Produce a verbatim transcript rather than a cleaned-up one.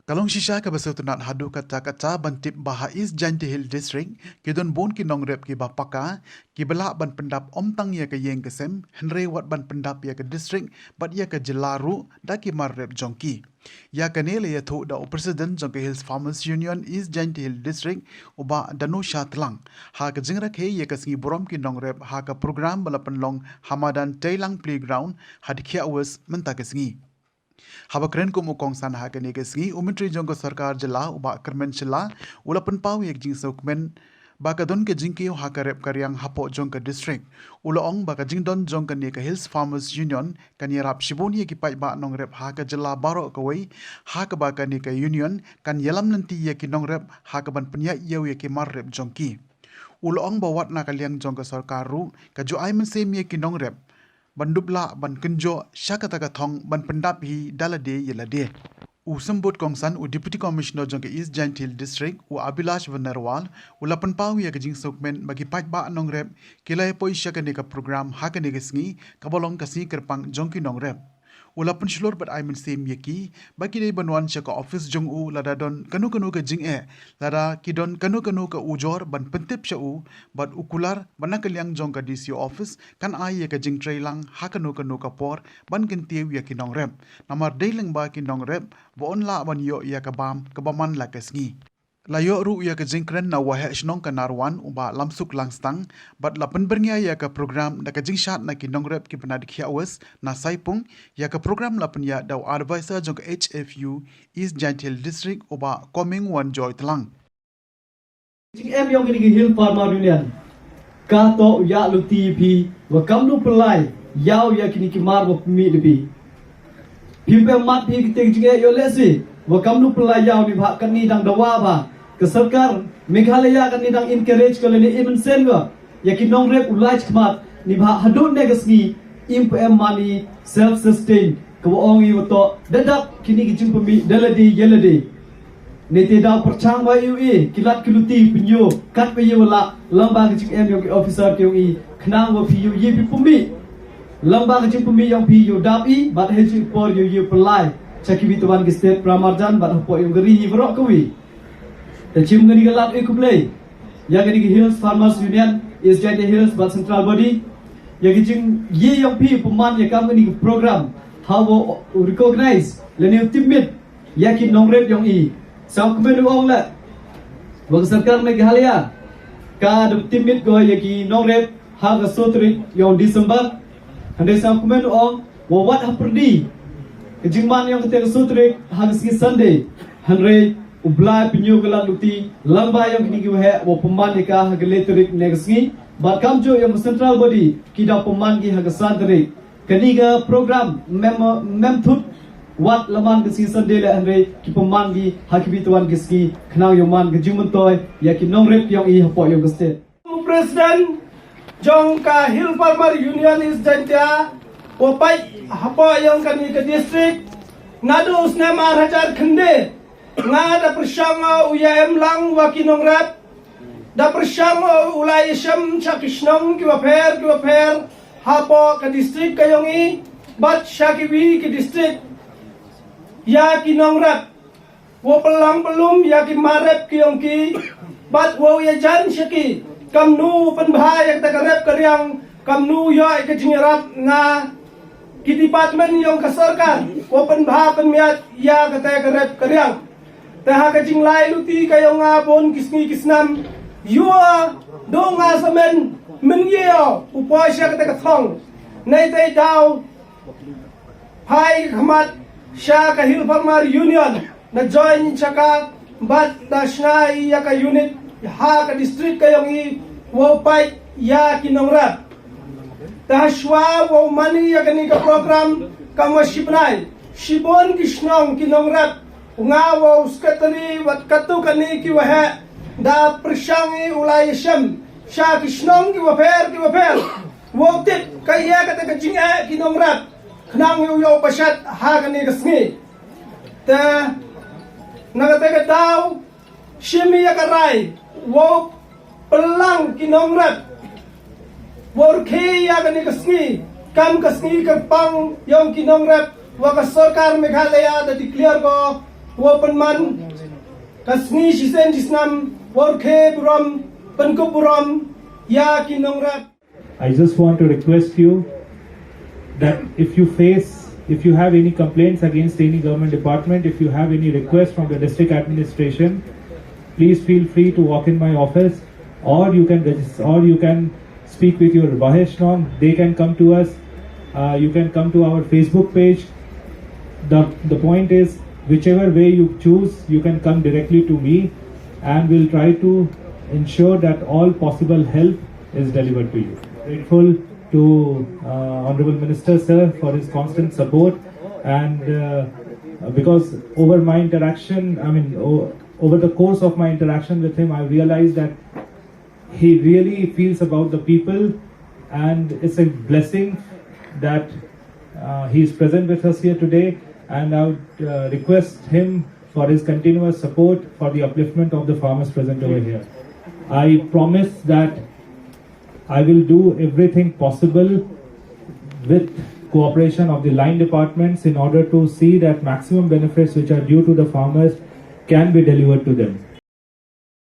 Ka long shisha kaba sngewtynnad haduh katta katta ban tip ba ha East Jaintia Hills District ki don bun ki nongrep kiba paka, kiba lah ban pyndap ym tang ïa ka ïing ka sem, hynrei wat ban pyndap ïa ka district bad ïa ka jylla ruh da ki mar rep jong ki. Ïa kane la ïathuh da u President jong ka Hills Farmers Union East Jaintia Hills District, u Bah Danusha Tlang, ha ka jingrakhe ïa ka sngi burom ki nongrep ha ka program ba la pynlong ha madan Teilang Playground ha Dkhiah West mynta ka sngi. Haba kren kum u kongsan ha kane ka sngi, u Myntri jong ka Sorkar Jylla, u Bah Kyrmen Shylla, u la pynpaw ïa ka jingsngewkmen ba ka don ka jingkiew ha ka rep ka riang hapoh jong ka district. U la ong ba ka jingdon jong kane ka Hills Farmers Union kan ïarap shibun ïa ki paidbah nongrep ha ka jylla baroh kawei, ha kaba kane ka union kan ïalam lynti ïa ki nongrep ha kaban pynïaid ïew ïa ki mar rep jong ki. U la ong ba wat na ka liang jong ka sorkar ruh ka ju ai mynsiem ïa ki nongrep ban dup lah ban kynjoh sha kata ka thong ban pyndap hi da lade ïa lade. U symbud kongsan u Deputy Commissioner jong ka East Jaintia Hills District, u Abhilash Venerwal, u la pynpaw ïa ka jingsngewkmen ba ki paidbah nongrep ki la ïa poi sha kane ka program ha kane ka sngi kaba long ka sngi kyrpang jong ki nongrep. U la pynshlur bad ai mynsiem ïa ki ba ki dei ban wan sha ka office jong u lada don kano kano ka jingeh, lada ki don kano kano ka ujor ban pyntip sha u, bad u kular ba na ka liang jong ka D C office kan ai ïa ka jingtreilang ha kano kano ka por ban kyntiew ïa ki nongrep. Namar dei lyngba ki nongrep ba yn lah ban ïoh ïa ka bam kaba man la ka sngi. La ïoh ruh ïa ka jingkren na u Waheh Shnong ka Narwan, u Bah Lamsuk Langstang, bad la pynbyrngia ïa ka program da ka jingshad na ki nongrep kiba na Dkhiah West, na Saipung. Ïa ka program la pynïaid da u advisor jong ka H F U East Jaintia Hills District, u Bah Comingone Joy Tlang. Jingem ïong kine ki Hill Farmer Union, ka toh u ïa luti phi wa kamnu pynlai ïaw ïa kine ki mar wa pynmih da phi. Phim pem mat phi kite ki jingeh ïoh lehse wa kamnu pynlai ïaw, neibhah katni dang dawa ba ka sorkar Meghalaya katni dang encourage ka lane im mynsiem ka ïa ki nongrep u lai khmat, neibhah haduh ne ka sngi im pem mani self sustain. Ka wa ong i wa toh da dap kini ki jingpynmih da lade ïa lade. Ne te daw pyrchang wa ïa u e ki lad ki luti pynïoh kat wa ïa wa lah lamba ka jingem ïong ki officer ki ïong i khnang wa phi ïa u ïa phi pynmih. Lamba ka jingpynmih ïong phi ïa u dap i bad ha jingpor ïa u ïa u pynlai cha ki wi tawan ki state pramarjan bad hapoh ïong ka ri hi waroh ka wi. Te chim kani ka lad e khublei ïa kani ka Hills Farmers Union, East Jaintia Hills bad Central Body ïa ki jingïa ïong phi pynman ïa kam kani ka program ha wa u recognize lane u tipmit ïa ki nongrep ïong i. Sngewkmen u ong leh wa ka sorkar Meghalaya ka da tipmit ko ïa ki nongrep ha ka soo tarik ïong December. Hynrei sngewkmen u ong wa wat ha pyrdi ka jingman ïong kata ka soo tarik ha ka sngi Sunday. Hynrei u Blai pynïoh ka lad luti lamba ïong kini ki waheh wa pynman ïa ka ha ka le tarik ne ka sngi. Bad kamjooh ïong ka Central Body ki da pynman ki ha ka san tarik. Kani ka program mem, mem thut wat la man ka sngi Sunday leh, hynrei ki pynman ki ha ki wi tawan ki sngi khnang ïong man ka jingmyntoi ïa ki nongrep ïong i hapoh ïong ka state. U President jong ka Hill Farmer Union East Jaintia wa pait hapoh ïong kani ka district naduh u snem ar hajar khyndai. Nga da pyrshang u ïa em lang wa ki nongrep, da pyrshang u la ïa shem cha ki shnong ki wa pher ki wa pher hapoh ka district ka ïong i bad cha ki wi ki district ïa ki nongrep. Wa pynlang pynlum ïa ki mar rep ki ïong ki bad wa ïa jan sha ki kamnu pynbha ïa kata ka rep ka riang, kamnu ïa ka jingïarap na ki department ïong ka sorkar wa pynbha pynmiat ïa kata ka rep ka riang. Te ha ka jinglai luti ka ïong nga bun ki sngi ki snam ïa u dong nga samen men ïa u poi sha kata ka thong. Nei te daw phai khmat sha ka Hill Farmer Union na join sha ka bad na shna ïa ka unit ha ka district ka ïong i wa u pait ïa ki nongrep. Te ha shwa wa u mani ïa kani ka program kam wa shibnai shibun ki shnong ki nongrep nga wa u secretary wat katu kani ki waheh da pyrshang i u la ïa shem sha ki shnong ki wa pher ki wa pher. Wa u tip ka ïa kata ka jingeh ki nongrep khnang ïa u ïa u pashat ha kani ka sngi. Te na kata ka daw shim ïa ka rai wa u pynlang ki nongrep wa u rkhie ïa kani ka sngi kam ka sngi kyrpang ïong ki nongrep wa ka sorkar Meghalaya da declare ko Wa pynman ka sngi shisien shisnem, wa rkhie burom, pynkup burom ïa ki nongrep. I just want to request you that if you face, if you have any complaints against any government department, if you have any request from the district administration, please feel free to walk in my office, or you can register, or you can speak with your Bahesh Nong. They can come to us. Uh, you can come to our Facebook page. The, the point is, whichever way you choose, you can come directly to me, and we'll try to ensure that all possible help is delivered to you. Grateful to uh, Honorable Minister sir for his constant support, and uh, because over my interaction, I mean, o- over the course of my interaction with him, I realized that he really feels about the people, and it's a blessing that uh, he is present with us here today. And I would uh, request him for his continuous support for the upliftment of the farmers present over here. I promise that I will do everything possible with cooperation of the line departments in order to see that maximum benefits which are due to the farmers can be delivered to them.